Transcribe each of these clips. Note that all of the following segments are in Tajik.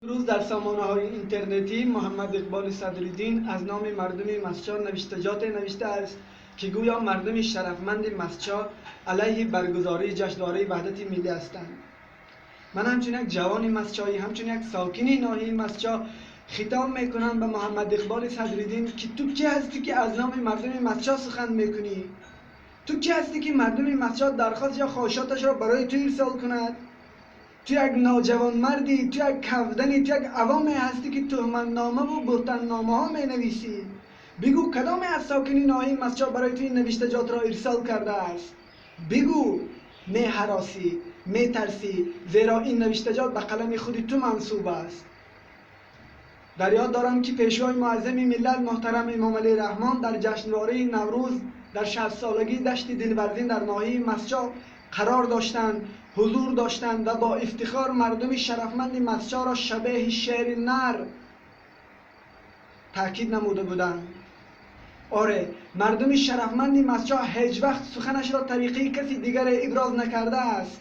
Имрӯз дар сомонаҳои интернетӣ Муҳаммад Иқболи Садриддин аз номи мардуми Мастчоҳ навиштаҷоте навиштааст, ки гӯё мардуми шарафманди Мастчоҳ алайҳи баргузории ҷашнвораи ваҳдати миллӣ ҳастанд. Ман ҳамчун як ҷавони мастчоҳӣ, ҳамчун як сокини ноҳияи Мастчоҳ хитоб мекунам ба Муҳаммад Иқболи Садриддин, ки ту кӣ ҳастӣ, ки аз номи мардуми Мастчоҳ сухан мекунӣ? Ту кӣ ҳастӣ, ки мардуми Мастчоҳ дархост ё хоҳишоташро барои ту ирсол кунад? Ту як ноҷавонмардӣ, ту як кавданӣ, ту як авоме ҳастӣ, ки туҳматнома ва буҳтонномаҳо менависӣ. Бигӯ, кадоме аз сокини ноҳияи Мастчоҳ барои ту ин навиштаҷотро ирсол кардааст? Бигӯ, меҳаросӣ, метарсӣ, зеро ин навиштаҷот ба қалами худи ту мансуб аст. Дар ёд дорам, ки Пешвои Муаззами миллат муҳтарам Эмомалӣ Раҳмон дар ҷашнвораи Наврӯз дар 60-солагии дашти Дилварзин дар ноҳияи Мастчоҳ қарор доштанд, ҳузур доштанд ва бо ифтихор мардуми шарафманди Мастчоҳро шабеҳи шери нар таъкид намуда буданд. Оре, мардуми шарафманди Мастчоҳ ҳеҷ вақт суханашро тариқаи каси дигаре иброз накардааст.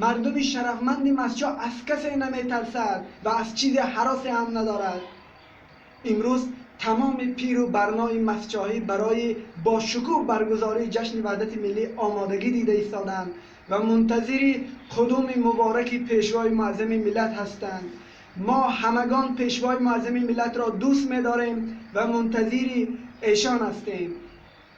Мардуми шарафманди Мастчоҳ аз касе наметарсад ва аз чизе ҳаросе ҳам надорад. Имрӯз тамоми пиру барнои мастчоҳӣ барои бо шукӯҳ баргузории ҷашни ваҳдати миллӣ омодагӣ дида истоданд ва мунтазири қудуми мубораки Пешвои Муаззами миллат ҳастанд. Мо ҳамагон Пешвои Муаззами миллатро дӯст медорем ва мунтазири эшон ҳастем.